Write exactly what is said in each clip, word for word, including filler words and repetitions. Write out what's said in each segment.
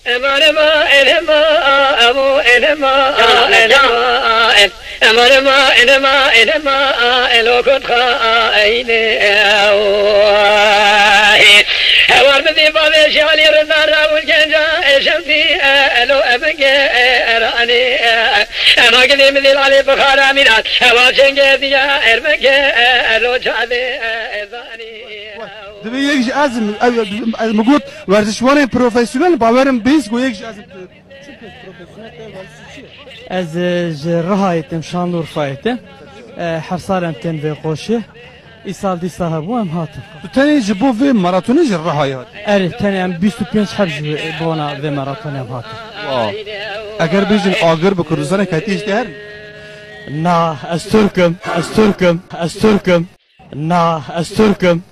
Emarema enema amo enema enema en emarema enema enema elo kotxa eyne ew. Hewar bidî bavê şalî rinda rawil genca eşemdî elo emenge erani. Ema gidî midî lalê bixara mîrat hewa çenge diya ermenge elo çavê ezanî. Divê yek ji ez, ez, ez mi got, werzişvanên profesyonel bawerim bês ku yek ji ez. Ez, e, ji Rihayê tim, Şanlıurfayê tim. E, heft sal em tên vê qoşê. Îsal dîsa hebû em hatin. Tu tenê ji bo vê maratonê ji Rihayê hatî? Erê, tenê em bîst û pênc heb ji bona vê maratonê em hatin. Wow. Eger bêjin agir bi Kurdistanê ketî ji te her? Na, ez Türk im, ez Türk im, ez Türk im. Na, ez Türk im.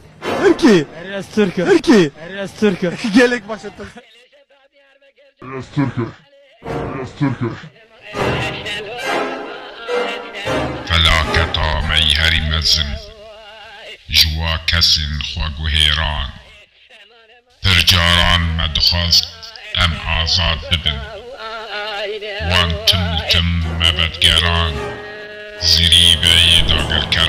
Tirkî. Erê, ez Türk im. Tirkî. Erê, ez Türk im. Gelek baş e. Ez Türk im. Ez Türk im. Felaketa me yî herî mezin ji wa kesên xweguhêran. Pir caran me dixwest em azad bibin. Wan tim û tim me vedigeran zirîbeyê dagirkeriya.